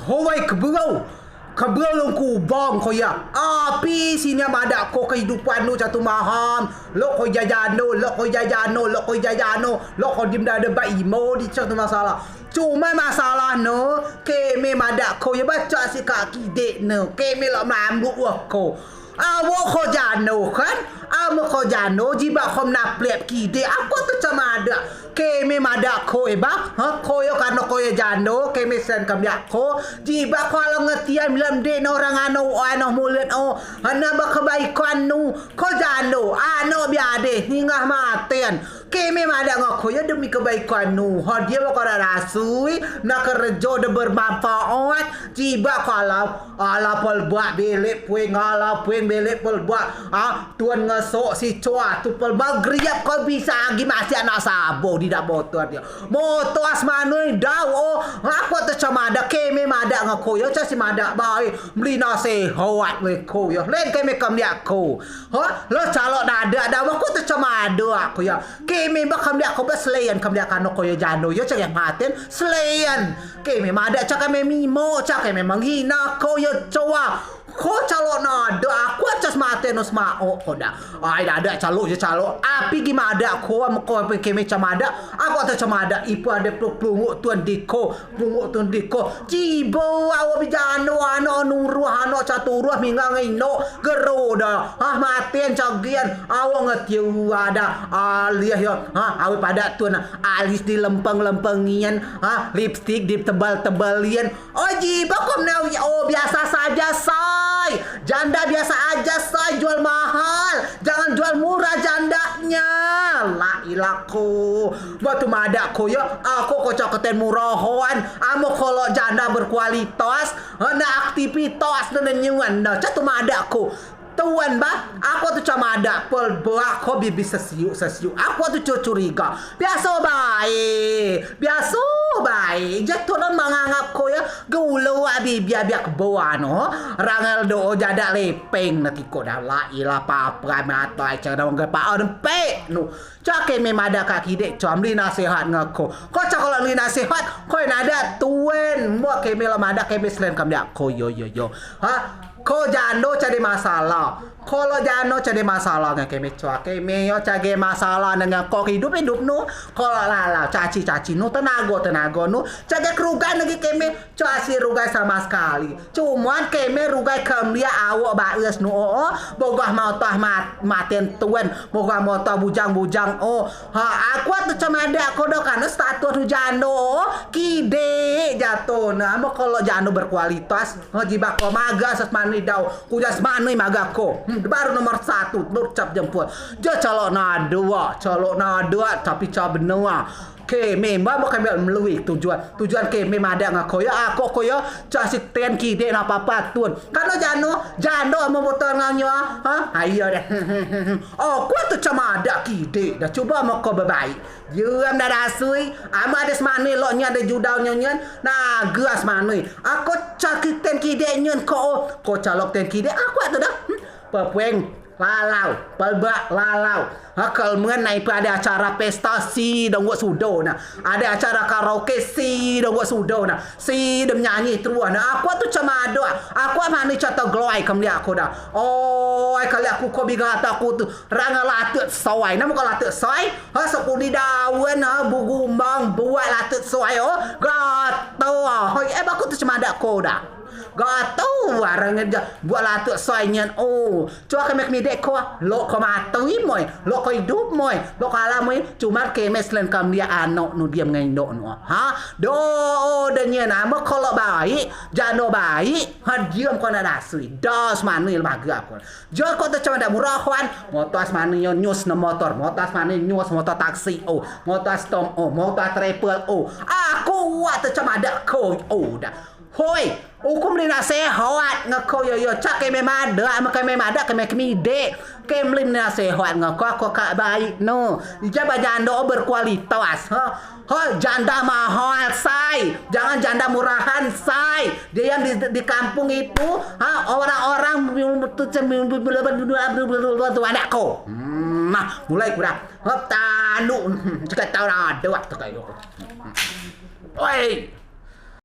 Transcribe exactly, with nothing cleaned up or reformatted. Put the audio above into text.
Hoi, kebel. Kebel lung kubang ko yo. Api si nyo madeak ko kehidupan nu catu maham. Lok ko jajano, lok ko jajano, lok ko jajano, lok ko dim dade ba imo di catu masalah. Cuma masalah nu, keme madeak ko yo ba cak si kak kidek nu. Keme lok melambuk wah ko. Awok ko jano kan? Amen ko jano, jibeak ko menaplek kidek. Ako tu cak madeak. Keme madeak ko eba, ha? Ko yo karno ko yo jano, keme sen kemliak ko. Jibeak ko alau ngetian bilam dek no orang ano, ano mulut o. Hana ba kebaikan nu. Ko jano, ano biade, hingga maten. Keme madeak ngen ko yo demi kebaikan nu. Ha, dio ba ko dak rasui, nak kerjo de bermanfaat. Jibeak ko alau, alau pelbak belek puing, alau puing belek pelbak. Ha, tuan ngesok si coa tu pelbak geriap ko bisa agi masih anak sabo di dak motor dio. Motor as manui dau o. Ako tu cak madeak keme madeak ngen ko yo, cak si madeak bae. Meli nasehat le ko yo. Len keme kemliak ko. Ha, lo calok nadeak dau, ako tu cak madeak ko yo. Keme ba kemliak ko ba selain kemliak kano ko yo jano yo cak maten selain. Keme madeak cak keme mimo, cak keme menghina ko yo coa. Ko calok nadeak, ako cak maten no semao ko dak. Ai nadeak calok yo calok. Api gi madeak ko, amen ko api keme cak madeak. Ako tu cak madeak, ipe ade pelunguk tuan di ko. Pungut tu di ko. Jibeak awok bi jano, ano nuruh, ano caturuh, mingga ngen ino. Gero da. Ha, maten cagian. Awok ngetiu ada. Alih yo. Ha, awei padeak tun. Alis di lempeng-lempengian. Ha, lipstik di tebal-tebalian. Oh, jibeak ko menau. Oh, biasa saja, say. Janda biasa aja, say. Jual mahal. Jangan jual murah jandanya. La ilaku. Ba tu madeak ko yo, ako ko cak keten murahan. Amen ko lok janda berkualitas, ha, nak aktivitas ne nyuan ne. Cak tu madeak ko. Tuan ba, ako tu cak madeak pelbak ko bibi sesiuk-sesiuk. Ako tu cu-, curiga. Biaso bae. Biaso bae. Jatuh ne menganggap ko yo geulo abi biak-biak kebo ano. Rangal do o jadak lepeng ne tiko dah la ilah papa matai cak dah wong gepak o dempek nu. Cak keme madeak kak kidek, cak meli nasehat ngen ko. Ko cak ko lok meli nasehat, ko nadeak tuen. Mbuak keme lok madeak keme selain kemliak ko yo, yo, yo. Ha? Ko jano cak de masalah. Ko lok jano cak de masalah ngen keme, cak keme yo cak ge masalah ngen ko kehidup-hidup nu. Ko lok lalau caci-caci nu, tenago-tenago nu. Cak ge kerugian negi keme. Cak si rugai sama sekali. Cuman keme rugai kemliak awok baes nu o, o. Bogah motor mat-, maten tuen. Bogah motor bujang-bujang o. Ha, ako tu cak madeak ko do kan status nu jano o. Kidek jatuh ne. Amen ko lok jano berkualitas. Ha, jibeak ko maga ses manui dau. Kuja semanui maga ko. Hmm, baru nomor satu. Nur cap jemput. Jo calok nadeak. Calok nadeak. Tapi cak benea. Keme, ba, ba keme melui tujuan. Tujuan keme madeak ngen ko yo, ako ko yo, cak si ten kidek nak papa tun. Kano jano, jano amen botol ngen nyo, ha? Ayo deh. Oh, ko tu cak madeak kidek dah, cubo amen ko bebaik. Diam dah dasui, amen ade semanei lok nyan ade judau nyo nyan, naga semanei. Ako cak si ten kidek nyan ko, ko calok ten kidek, ako tu dah. Hmm, pepueng. Lalau, pelbak lalau. Ha, kelmen nai pe ade acara pesta si dong wak sudo na. Ade acara karaoke si dong wak sudo na. Si dem nyanyi terus na. Aku tu cemado. Aku mani cata gelai kemliak aku dah. Oi, kali aku ko bi gata aku tu. Rang latet soi. Nama ko latet soi? Ha, sekuni daun, ha, bugumang, buat latet soi, oh. Gata. Hoi, eh, baku tu cemado ko dah. Gata, warang aja. Buat latet soi nyen, oh. Coa keme kemidek ko, lok ko matei moi, lok ko idup moi, lok ko alam moi, cuma keme selen kemliak anok nu diam ngen indok nu. Ha? Do, de nyen, amen ko lok baik, jano baik, ha, diam ko nak dasui. Das manui lembaga ko. Jo ko tu cuma dak murah, kawan. Motor as manui nyos ne motor, motor as manui nyos motor taksi, oh, motor as tom, oh, motor as travel, oh. Aku wak tu cuma dak ko, oh, dah. Hoi, uku meli nasehat ngen ko yo yo, cak keme madeak, amen keme madeak, keme kemidek. Keme meli nasehat ngen ko, ko kak baik nu. Ijai ba jando berkualitas, ha. Ha, janda mahal, say. Jangan janda murahan, say. Dia yang di, di kampung itu, ha, orang-orang tu anak ko. Hmm, nah, mulai kurang. Ha, tanu. Jika tahu ada waktu kayak gitu. Oi.